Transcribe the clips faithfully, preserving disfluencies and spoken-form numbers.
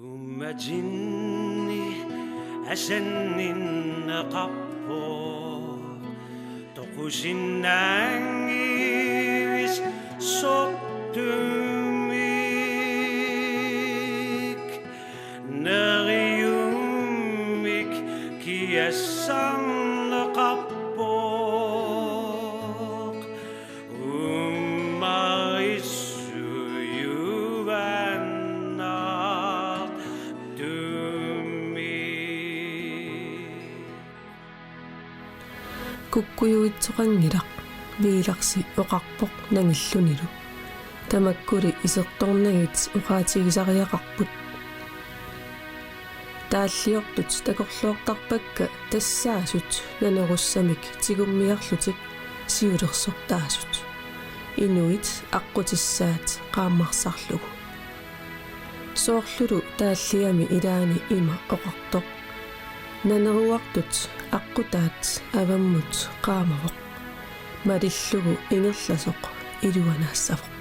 Uummatinni asanninneqarpoq toqusinnaanngivissuttumik, neriummik kiassarneqarpoq. Uummarissujuaannartumik. Kukkujuitsoqanngilaq, Viilarsi oqarpoq nangillunilu. Tamakkuli isertornagit oqaatigisariaqarput. Taalliortut takorluortarpakka tassaasut nanerussamik tigummiarlutik siulersortaasut. Inuit aqqutissaat qaammarsarlugu. Soorlulu taalliami ilaani ima oqartoq: Naneruartut aqqutaat avammut qaamavoq. Malillugu ingerlasoq iluanaassavoq.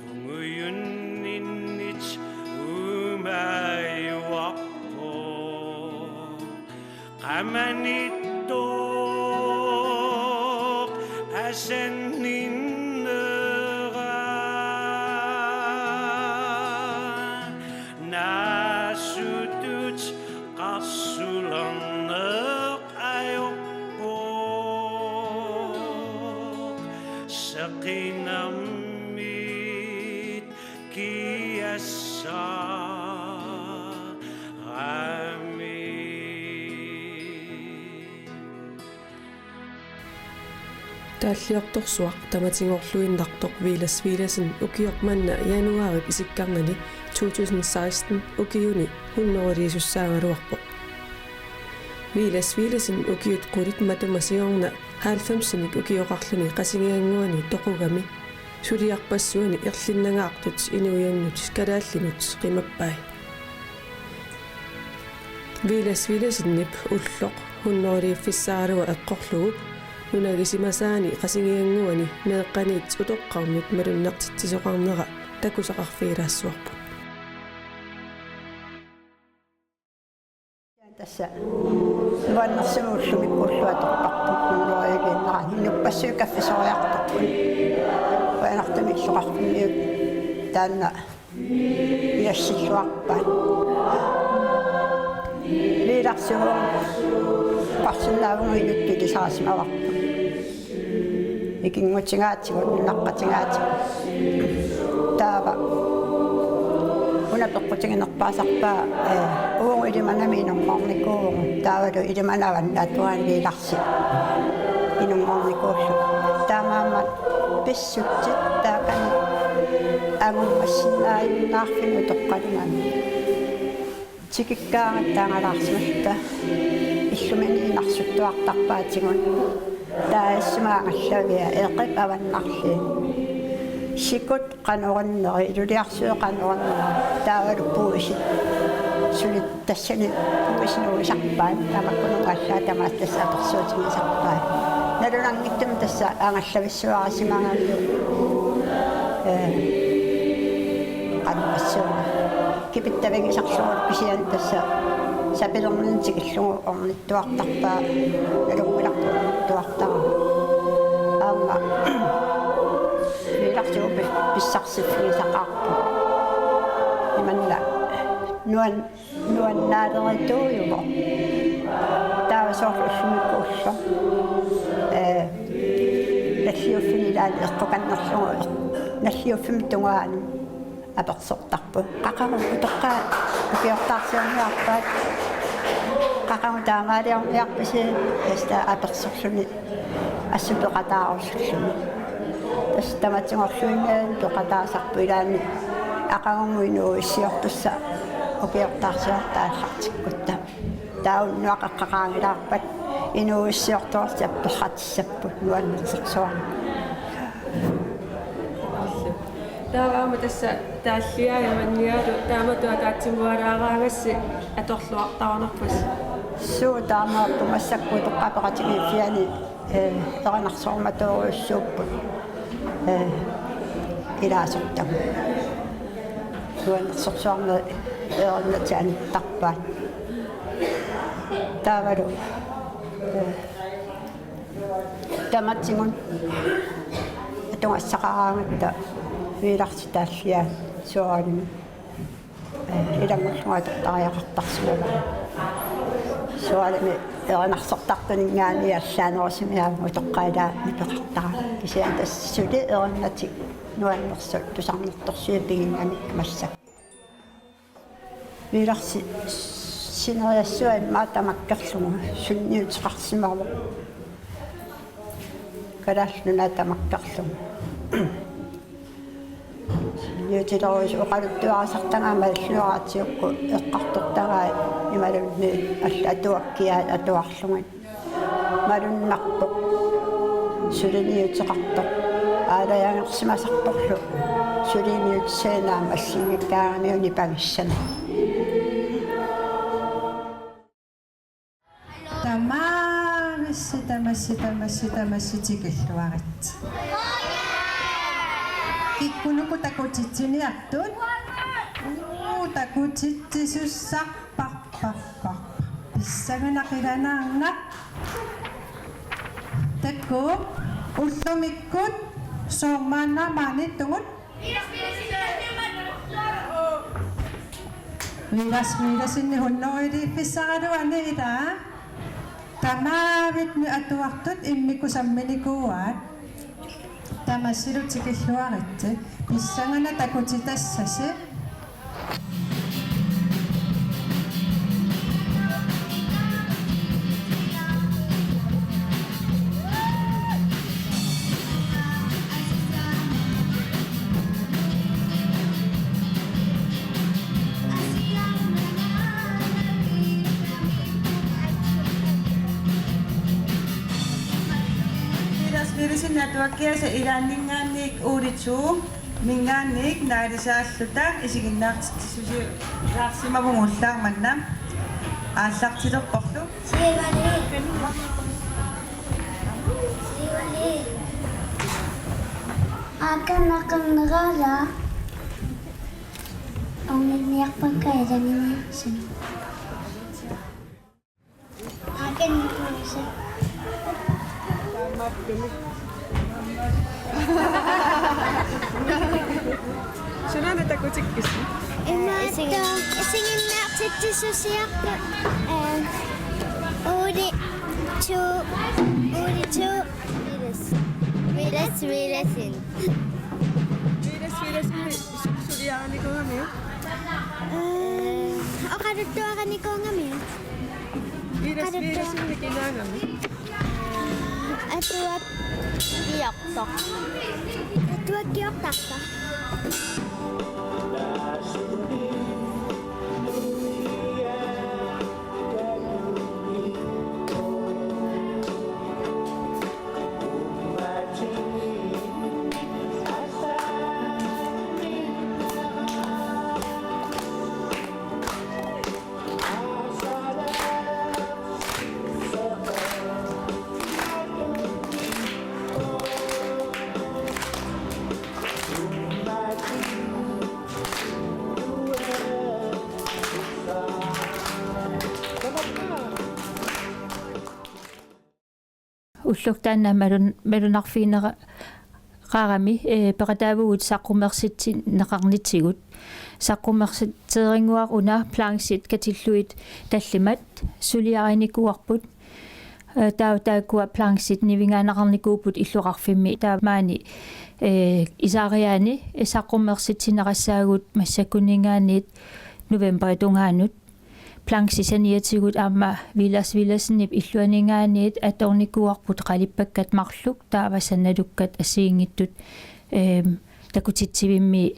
Qungujunnitsinnitsiumajuarpoq qamanittoq asanninnera, naasutut qarsulerneq ajorpoq, seqinermit kiassaaramik. Taalliortorsuaq tamatigorluinnartoq Villads Villadsen ukioq manna januaarip isikkarnani to tusind seksten ukiuni hundredeliisussaagaluarpoq. Villads Villadsen ukiut qulit matuma siorna halvfemsinik ukioqarluni Qasigiannguani toqugami suliarpassuani erlinnangaartut inuiannut kalaallinut qimappai. Villads Villadsenip ulloq hundredeliiffissaraluaq eqqorlugu nunagisimasaani Qasigiannguani meeqqaniit utoqqarnut malunnartitsisoqarnera takusaqarfigilaassuarput. Tassa nuannersumik ullumikkullu atorparput hundredeliigiinnarani, inuppassuit kaffisoriartorput. Qujanartumik illoqarfimmiut taanna ilassilluarpaat. Viilarsi uagut oqarsinnaavugut inuttut ilisarisimavarput. Ikinngutigaatigut, nunaqqatigaatigut. Taava una peqqutiginerpaasarpaa, ee, uagut Ilimanami inunngornikuuvugut. Taavalu Ilimanavani atuagani Viilarsi inunngornikuullugu. Taamaammat pissutsit taakani angummassinnaajunnaarfinnut utoqqalingami. Tikikkaangatta angalaarsimalluta illumini narsuttuartarpaatigut. Taava issuma angallavaat eqip avannarliit. Sikut qanorinnerit, iluliarsuit qanorinnerit. Taavalu puisit. Suli tassani puisit nuisarpaat. Tamakkununnga allaat tamaasa tassa apersuutigisarpaat. Nalunanngitsumik tassa angallavissuarisimagamikku. Ee, qanoq assuuna. Kipittavigisarlugu kisianni tassa sapilerninni tikillugu ornittuartarpaa, nalunngilarput ornittuartarami. Aamma Viilarsiup pis-, pissarsiffigisaqaarput. Imanna nuan-, nuannaalerutuujuvoq. Taava soorlu ullumikkullu. Ee, nalliuffinni ilaanni eqqukannerlugu nalliuffimmi tungaanut apersortarput. Qaqugumut utoqqaat ukiortaarsiorniarpaat. Qaqugu taamaaliorniarpisi, tassa apersorluni assut peqataarusulluni. Tassa tamatigorluinnarni peqataasarput ilaanni aqagumut inuuissiortussaq ukiortaarsiortut aallartikkutta. Taava unnuaq eqqaqaanngilaarpat inuuissiortuarsut apperratissapput nuannersorsuarnik. Taava aamma tassa taalliai mannialu taamatut ataatsimooraraangassi atorluartarunarpasi. Suu, taamaappoq massakkut utoqqaat peqatigiiffianni, ee, erinarsoormatoorujussuupput, ee, ilaasortagut. Nuannersorsuarmik erinnatit anittarpaat. Taavalu, eh, tamatigut atugassaqaraangatta Viilarsi taalliaat suaanimi, eh, ilanngullugu atortariaqartarsimavaa. Suaalimi erinarsortartuninngaanniit allaanerusumik aamma utoqqaat ilaa nipeqartaraat. Kisianni tassa suli erinnatik nuannersut tusarnertorsuit piginnamikku massakkut. Viilarsi sineriassuaq immaqa tamakkerlugu sunniuteqarsimavoq. Kalaallit Nunaat tamakkerlugu. Sunniutilerujussuuvoq, oqaluttuarisartagaa malilluaraatsiukku eqqartortagai imaluunniit allat atuakkiaat atuarlugit. Malunnarpoq. Suliniuteqartoq. Aalajangersimasarporlu. Suliniutissaanut aamma assigiinngikkaangamiuk nipangissamik. Tamavissi, tamassi, tamassi, tamassi tikilluaritsi. Kikkunuku takutitsiniartut? Uu, takutitsisussarpar. Pappa. Pissanganaq ilanaarnaq. Takuuk, ullumikkut soormaanna maaniittugut. Viilas, Viilasinni hunnorujussuuffissaraluani ilaa. Tamaavimmi atuartut immikkut samminikuuaat. Tamassilu tikilluaritsi. Pissanganaq takutitassasi. Viilas, Viilasinni atuakkiaasa ilaanninngaanniit Uuli to-minngaanniit naalisaalluta isiginnaartitsisusilaarsimavugut ullaaq manna aallartilerporlu. Sivali. Sivali. Akanaqannerala. Onginniarpakka ilanngunniarsinnut. Akan nukuisa. Sunaana takutikkisi? Imaattoq isiginnaartitsisusiarput, eh, Uuli to, Uuli to, Viilas. Viilas, Viilasin. Viilas, Viilasin su-, suliarinikuugamiuk? Eh, oqaluttuarinikuugamiuk? Viilas, Viilasinnik kinaagami? Atuakkiortartoq. Atuakkiortartoq. Ulloq taanna malun-, malunnaarfigineqarami, eh, peqataavugut saqqummersitsinneqarnitsigut. Saqqummersitseerinnguaq una planchit katillugit tallimat suliarinikuuarput. Eh, taava taakkua planchit nivingaannaqarnikuupput illoqarfimmi. Taava maani, eh, Isaariaani, eh, saqqummersitsinneqassaagut massakkunninngaanniit novembarip tungaanut. Planchit saniatigut aamma Viilas Viilasinip illuaninngaanniit atornikuuarput qalippakkat marluk taava sanalukkat assigiinngitsut, ehm, takutitsivimmi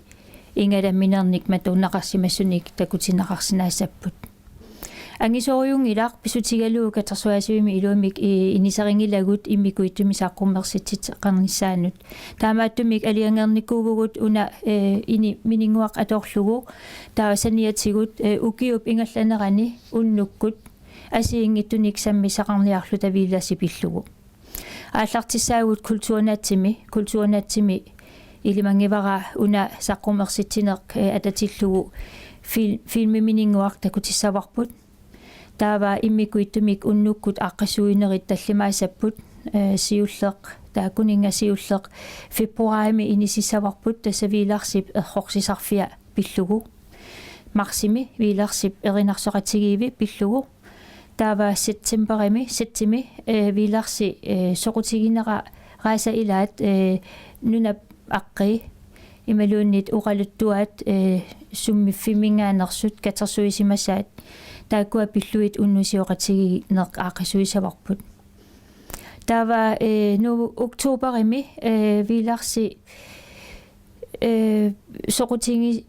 ingalaminernik matuneqarsimasunik takutinneqarsinnaassapput. Angisoorujunngilaq pissutigalugu katersugaasivimmi iluamik i-, iniserinngilakka immikkut ittumik saqqummersitsitseqarnissaanut. Taamaattumik aalajangeernikuuvugut una, eh, ini mininnguaq atorlugu taava saniatigut, eh, ukiup ingerlanerani unnukkut assigiinngitsunik sammissaqarniarluta Viilasip illugu. Aallartissaagut kulturnatsimi, kulturnatsimi ilimanngivara una saqqummersitsineq, eh, atatillugu fil-, filmimininnguaq takutissavarput. Taava immikkut ittumik unnukkut aaqqissuinerit tallimaassapput, eh, siulleq, taakkuninga siulleq februarimi inisissavarput, tassa Viilarsip errorsisarfia pillugu. Marsimi Viilarsip erinarsoqatigiivi pillugu. Taava septemberimi, septimi, eh, Viilarsi, eh, soqutiginera raasa ilaat, eh, nunap aqqi imaluunniit oqaluttuaat, eh, summiffimminngaanneersut katersuisimasaat, taakkua pillugit unnusioqatigiinneq aaqqissuissavarput. Taava, eh, nu oktoberimi, eh, Viilarsi, eh, soqutigi-,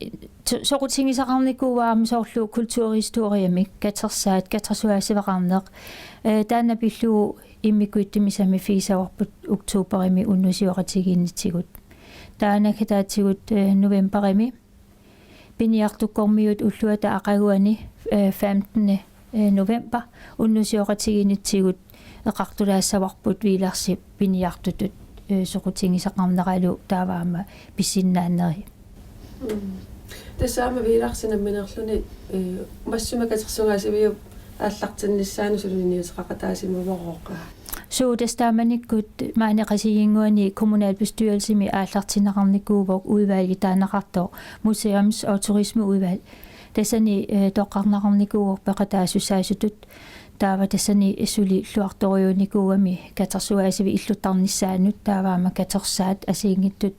so-, soqutigisaqarnikuuvoq aamma soorlu kulturhistoriamik katersaat, katersugaasiveqarneq. Eh, taanna pillugu immikkut ittumik sammiffigissavarput oktoberimi unnusioqatigiinnitsigut. Taava naggataatigut, eh, novemberimi piniartukkormiut ulluata aqaguani, eh, femtende, eh, november unnusioqatigiinnitsigut eqartulaassavarput Viilarsip piniartutut, eh, soqutigisaqarneralu taava aamma pisinnaaneri. Mm. Tassa aamma Viilarsi nammineerluni, eh, massuma katersugaasiviup aallartinnissaanut suliniuteqaqataasimavarooq. Suu, tassa taamanikkut maani Qasigiannguani kommunalbestyrelsimi aallartinneqarnikuuvoq udvalgi taaneqartoq Museums- og Turismeudvalg. Tassani, eh, toqqarneqarnikuuvoq peqataasussaasutut. Taava tassani suli illuartorujuunikuugami katersugaasivik illuttarnissaanut, taava aamma katersaat assigiinngitsut,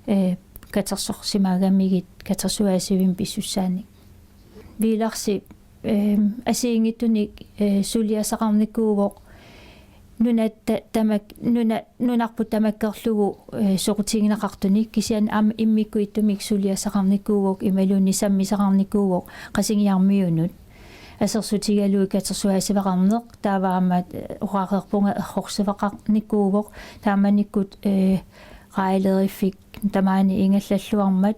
eh, katersorsimaagamigit katersugaasivimmi pissussaannik. Viilarsi, ehm, assigiinngitsunik, eh, suliassaqarnikuuvoq nunatta tamak-, nuna-, nunarput tamakkerlugu, eh, soqutigineqartunik, kisianni aamma immikkut ittumik suliassaqarnikuuvoq imaluunniit sammisaqarnikuuvoq Qasigiarmiunut. Assersuutigalugu katersugaasiveqarneq, taava aamma, eh, oqareerpunga errorsiveqarnikuuvoq, taamanikkut, eh, raajaleriffik tamaani ingallalluarmat,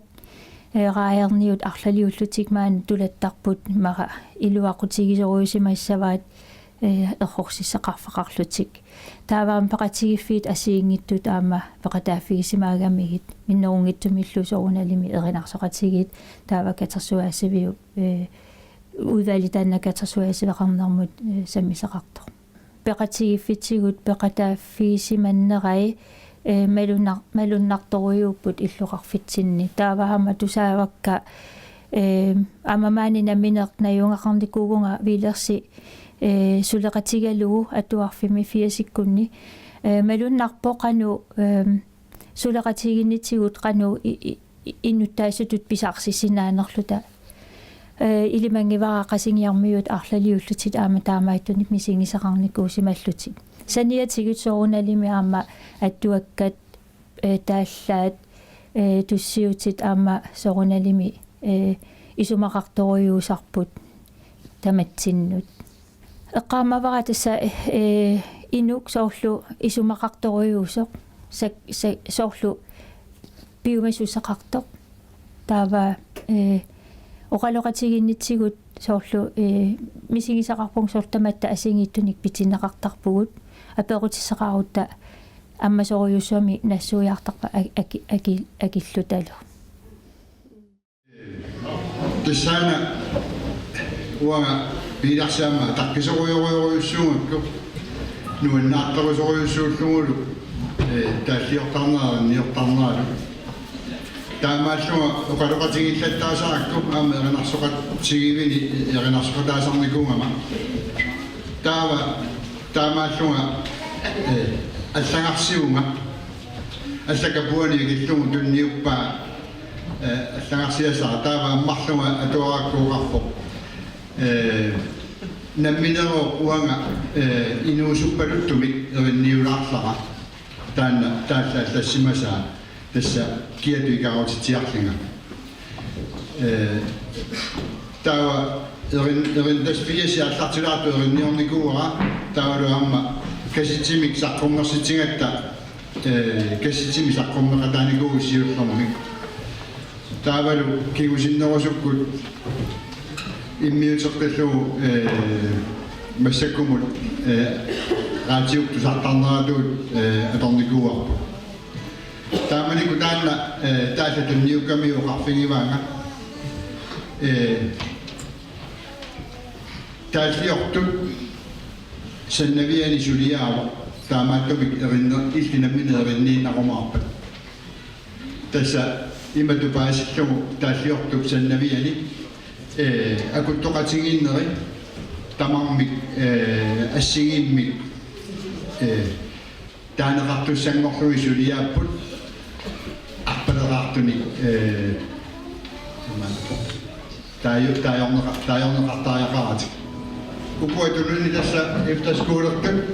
eh, raajarniut arlaliullutik maani tulattarput, immaqa iluaqutigisorujusimassavaat, eh, errorsissaqarfeqarlutik. Taava aamma peqatigiiffiit assigiinngitsut aamma peqataaffigisimagamigit minnerunngitsumillu soorunalimi erinarsoqatigiit, taava katersugaasiviup, eh, udvalgi taanna katersugaasiveqarnermut, eh, sammisaqartoq. Peqatigiiffitsigut peqataaffigisimannerai, eh, malunnar-, malunnartorujuupput illoqarfitsinni. Taava aamma tusaavakka, eh, aamma maani nammineq najugaqarnikuuvunga Viilersi, eh, suleqatigalugu atuarfimmi firsikkunni. Eh, malunnarpoq qanoq, eh, suleqatigiinnitsigut qanoq i-, i-, i-, innuttaasutut pisarsisinnaannerluta. Eh, ilimanngivara Qasigiarmiut arlaliullutik aamma taamaattunik misigisaqarnikuusimallutik. Saniatigut soorunalimi aamma attuakkat, eh, taallaat, eh, tussiutit aamma soorunalimi, eh, isumaqartorujuusarput tamatsinnut. Eqqaamavara tassa, eh, inuk soorlu isumaqartorujuusoq, sak-, sa-, soorlu piumasussaqartoq. Taava, eh, oqaloqatigiinnitsigut soorlu, eh, misigisaqarpunga soorlu tamatta assigiinngitsunik pitinneqartarpugut. Apeqqutissaqarutta ammasorujussuarmik nassuiartarpara aki-, aki-, akillutalu. Tassaana uanga Viilarsi aamma takkisorujorujorujussuugakku nuannaartarusorujussuullugulu, eh, taalliortarnera, niortarneralu. Taamaallunga oqaloqatigiillattaasarakku aamma erinarsoqatigiivini erinarsoqataasarnikuugama. Taava taamaallunga, eh, allagarsiuvunga. Allakapuani ikillugu tunniuppaa, eh, allagarsiassara, taava ammarlunga atuarakku oqarpoq: Eh, nammineq uanga, eh, inuusuppaluttumik erinniulaarlara. Taanna taalla allassimasaa tassa kiatut ikaarutitsiarlunga. Eh, taava erin-, erin-, tassa firsit aallartilaartut erinniornikuuara, taavalu aamma kassettimik saqqummersitsigatta, eh, kassettimik saqqummeqataanikuuvoq siullermik. Taavalu kingusinnerusukkut immiuteqqillugu, eh, massakkumut, eh, raatiup tusartarneratuut, eh, atornikuuarput. Taamanikkut taanna, eh, taallat tunniukkamiuk oqarfigivaanga. Eh, taalliortut Sannaviani suliaavoq, taamaattumik erinner-, illit nammineq erinniinnarumaarpat. Tassa imatut paasillugu taalliortup Sannaviani, eh, akuttoqatigiinneri tamarmik, eh, assigiimmik, eh, taaneqartussanngorlugit suliaapput arpaleqartunik, eh, taaju-, taajorneqa-, taajorneqartariaqaratik. Ukua tununni tassa efterskolertut,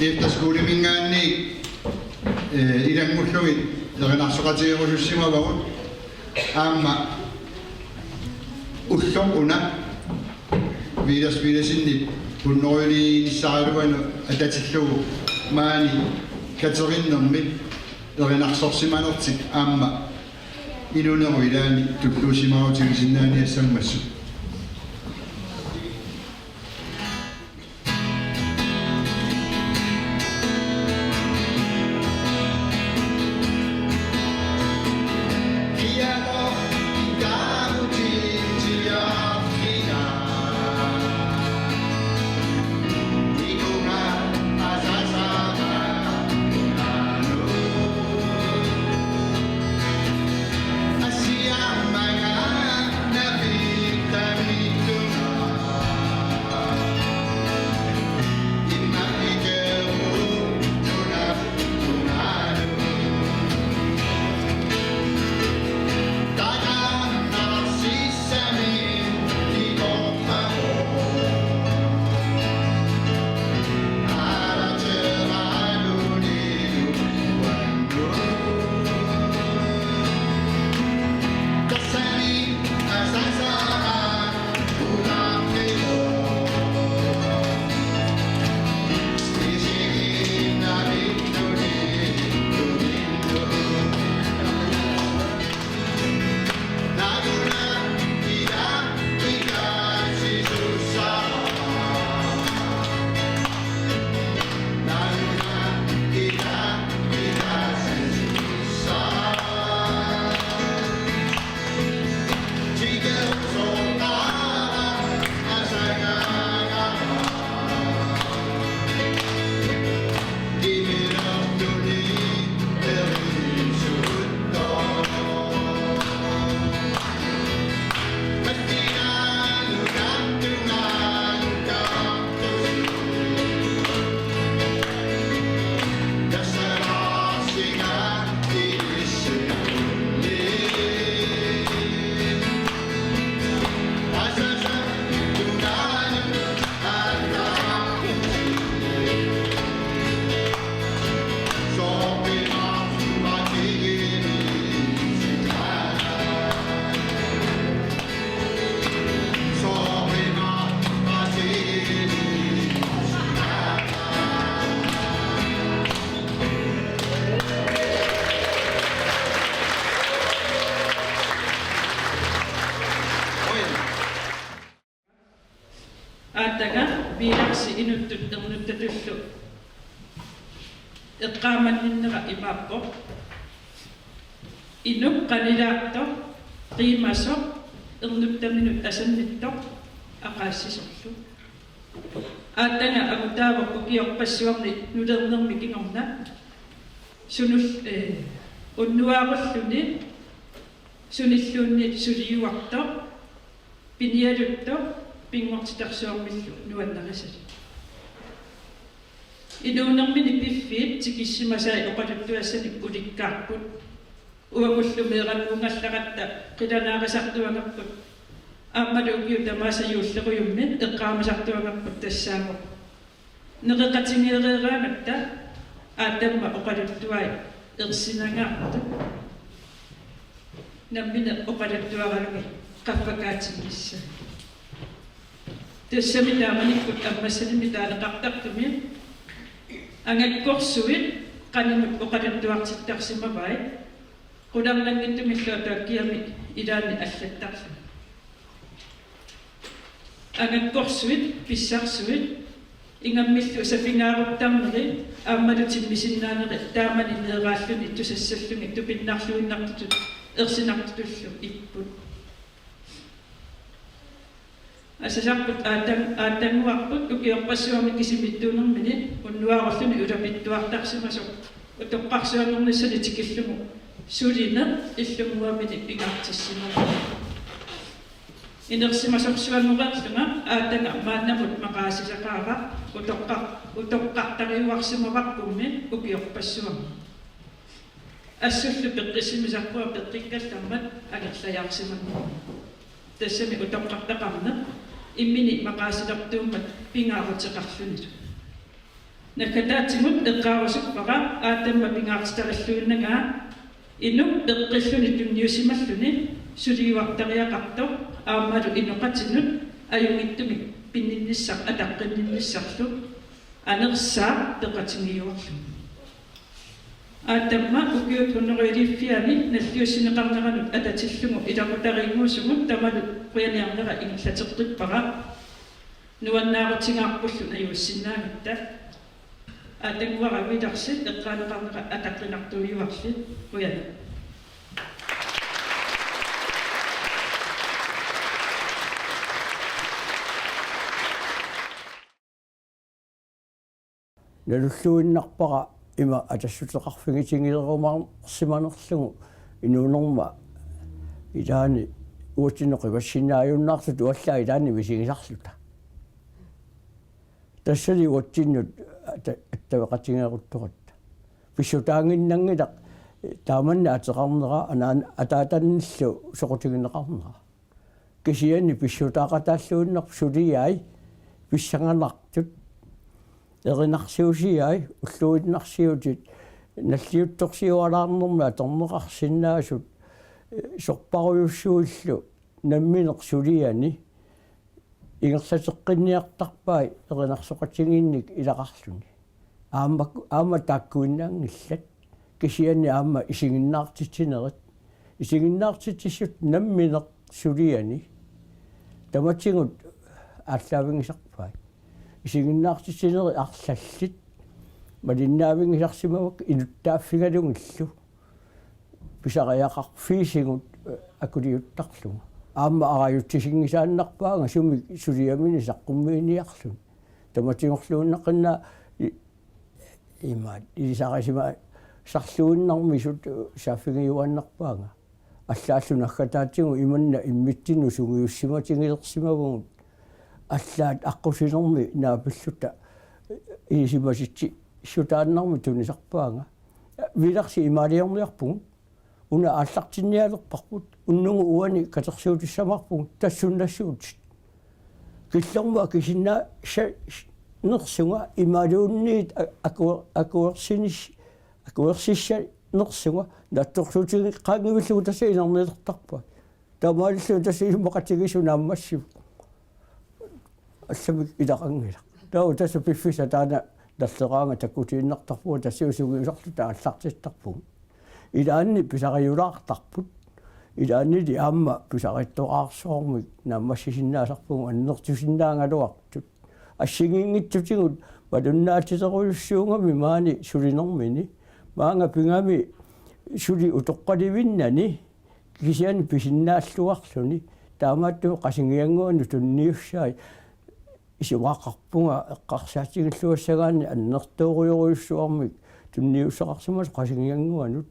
efterskoleminngaanniit, eh, ilanngullugit erinarsoqatigerusussimavagut. Aamma ulloq una Villads Villadsenip hunnorujussuarnissaraluanut atatillugu maani katerinnermi erinarsorsimanertik aamma inuunerup ilaani tulluusimaarutigisinnaaniassammassuk. Aatsaat Villads inuttut ernuttatullu eqqaamanninnera imaappoq: Inuk qanilaartoq, qiimasoq, ernuttaminut asannittoq, aqaassisorlu. Aatsaat angutaavoq ukiorpassuarni nulernermi kingorna sunul-, eh, unnuarulluni sunilluunniit suliuartoq, pinialuttoq, pinngortitarsuarmillu nuannarisalik. Inuunermini piffiit tikissimasai oqaluttuassanik ulikkaarput. Uagullu meerannguungallaratta qilanaarisartuagarput. Aammalu ukiut tamaasa juullerujummi eqqaamisartuagarput tassaavoq: Nereqatigeereeraangatta aatsaamma oqaluttuai ersinangaartut. Nammineq oqaluttuaralugit qaffakaatinnissaa. Tassami taamanikkut Ammassanimi taaneqartartumi angakkorsuit qanimut oqaluttuartittarsimavai, qularnanngitsumillu ataakkiami ilaanni allattarluni. Angakkorsuit, pissarsuit, Ingammillu sapinngisaaruttarneri aammalu timmisinnaaneri taamani meeraalluni tusassallugit tupinnarluinnartutut ersinartutullu ipput. Asasarput aatan-, aatannguarput ukiorpassuarni kisimiittuunermini unnuarulluni ulapittuartarsimasoq utoqqarsuanngornissani tikillugu sulineq illunnguamini pingaartissimavoq. Inersimasorsuanngoreerlunga aatanga maannamut maqaasisaqaara utoqqar-, utoqqartariuarsimavarpummi ukiorpassuarni. Assullu peqqissimisarpunga peqqikkallarmat angerlajaarsimanngilanga. Tassami utoqqartaqarneq immini maqaasilertuummat pingaaruteqarlunilu. Naggataatigut eqqaarusuppara aatama pingaartitarilluinnagaa inuk peqqilluni tunniusimalluni suliuartariaqartoq aammalu inoqatinut ajunngitsumik pinninnissaq ataqqinninnissarlu anersaaq peqatigiuarlugu. Aatama ukiut hunnorujuliffianni nalliussineqarneranut atatillugu ilaqutariinnguusugut tamanut qujaniarnera ingerlateqqippara. Nuannaarutigaarpullu najuussinnaagatta. Aatannguara Widersi eqqaaneqarnera ataqqinartuujuarli. Qujanaq. Nalulluinnarpara ima atassuteqarfigitigilerumaarsimanerlugu inuunerma ilaanni uatsinnut qimassinnaajunnaartutut uallaat ilaanni misigisarluta. Tassali uatsinnut ata-, attaveqatigeeruttoratta. Pissutaaginnanngilaq taamanna ateqarnera anaan-, ataatannillu soqutigineqarnera. Kisianni pissutaaqataalluinnarput suliai pissanganartut, erinarsiusiai ulluinnarsiutit nalliuttorsiualaarnermi atorneqarsinnaasut, eh, sorparujussuillu nammineq suliani ingerlateqqinniartarpai erinarsoqatigiinnik ilaqarluni. Aamma, aamma taakkuinnaanngillat. Kisianni aamma isiginnaartitsinerit. Isiginnaartitsissut nammineq suliani. Tamatigut aallaavigisarpai. Isiginnaartitsinerit arlallit. Malinnaavigisarsimavakka inuttaaffigalugillu. Pisariaqarfiisigut, eh, akuliuttarlunga. Aamma arajutsisinngisaannarpaanga sumik suliamini saqqummiiniarluni. Tamatigorluinnaqqinna i-, imaat, ilisarisimasarluinnarmisut, eh, saaffigiuaannarpaanga. Allaallu naggataatigut imanna immitsinnut sungiussimatigilersimavugut. Allaat aqqusinermi naapilluta, eh, ilisimasitsissutaannarmik tunisarpaanga. Widersi imaaliorniarpugut. Una aallartinnialerparput, unnugu uani katersuutissamaarpugut, tassunnassuutit. Killormut akisinnaassanersunga imaluunniit a-, aku-, akuersinis-, akuersissanersunga, naatsorsuutigeqqaanngivillugu tassa inernilertarpai. Taamaalilluni tassa ilummaqatigiissut naammassivoq. Allamik ilaqanngilaq. Taava tassa piffissaq taanna nalleraangat takkutiinnartarpunga tassa sungiusarluta aallartittarpugut. Ilaanni pisariulaartarput. Ilaannili aamma pisarittoqarsuarmik naammassisinnaasarpugut annertusinnaagaluartut. Assigiinngitsutigut malunnaatilerujussuugami maani sulinermini. Maanga pigami suli utoqqalivinnani. Kisianni pisinnaalluarluni taamaattumik Qasigiannguanut tunniussai isumaqarpunga eqqarsaatigilluassagaanni annertoorujorujussuarmik tunniussaqarsimasoq Qasigiannguanut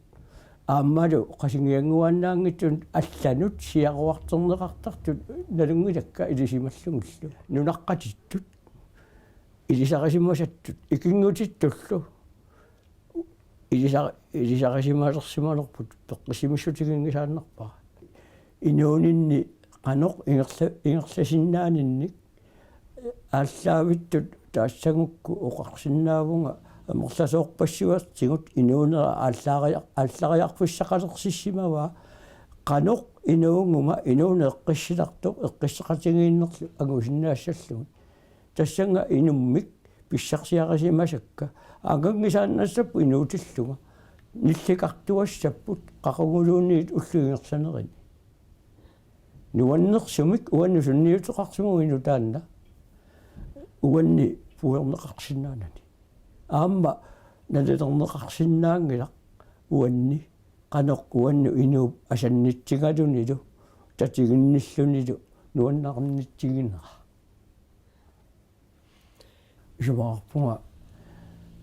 aammalu Qasigiannguaannaanngitsunut allanut siaruarterneqartartut nalunngilakka ilisimallugillu nunaqqatittut ilisarisimasattut ikinngutittullu ilisa-, ilisarisimalersimanerput peqqissimissutiginngisaannarpara. Inuuninni qanoq ingerla-, ingerlasinnaaninnik aallaavittut taassagukku oqarsinnaavunga amerlasoorpassuartigut inuunera aallaaria-, aallariarfissaqalersissimavaa qanoq inuuguma inuuneq eqqissilartoq eqqissaqatigiinnerlu angusinnaassallugu. Tassannga inummik pissarsiarisimasakka. Anganngisaannassapput inuutillunga. Nillikartuassapput qaquguluunniit ullup ingerlanerani. Nuannersumik uannut sunniuteqarsimavoq inuk taanna. Uanni puiorneqarsinnaanani. Aamma nalilerneqarsinnaanngilaq uanni, qanoq uannut inuup asannitsigalunilu tatiginnillunilu nuannarinnittiginera. Isumaqarpunga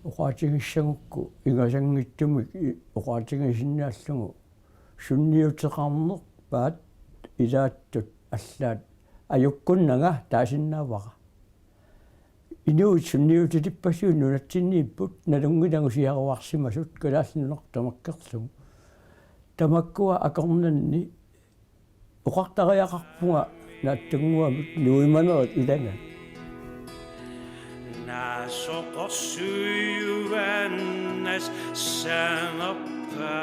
oqaatigissagukku ingasanngitsumik i-, oqaatigisinnaallugu sunniuteqarnerpaat ilaattut allaat ajukkunnanga taasinnaavara. Inuit sunniutilippassuit nunatsinniipput nalunngilagut siaruarsimasut Kalaallit Nunaat tamakkerlugu. Tamakkua akornanni oqartariaqarpunga naatsunnguamik nuimanerit ilaat. Naasoqorsuujuaannas sanerpa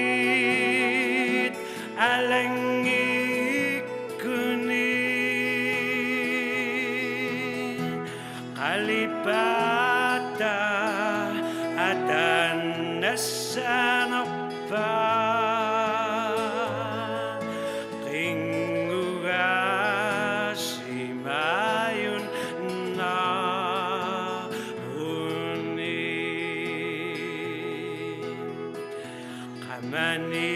seqinermit alanngikkuni qalipaata ataannassanerpa qinngugaasimaajunnaaruni. Qamani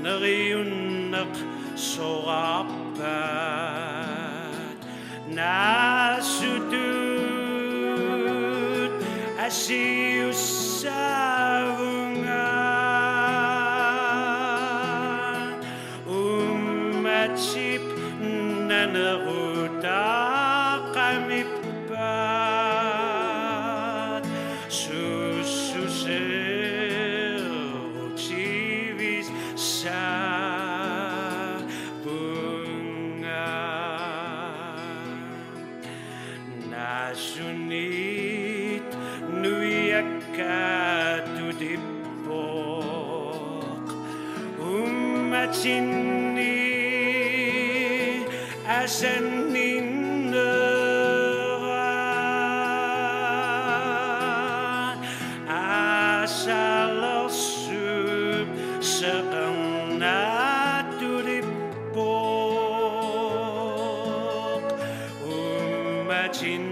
neriunneq soraarpaat naasutut asiussaavunga. Uummatip naneruutaaqamippaat sussuseerutivissaavunga. Naasunit nuiakkaatutippoq uummatinni asanninnera. Aasalersuup seqernaatulippoq uummatin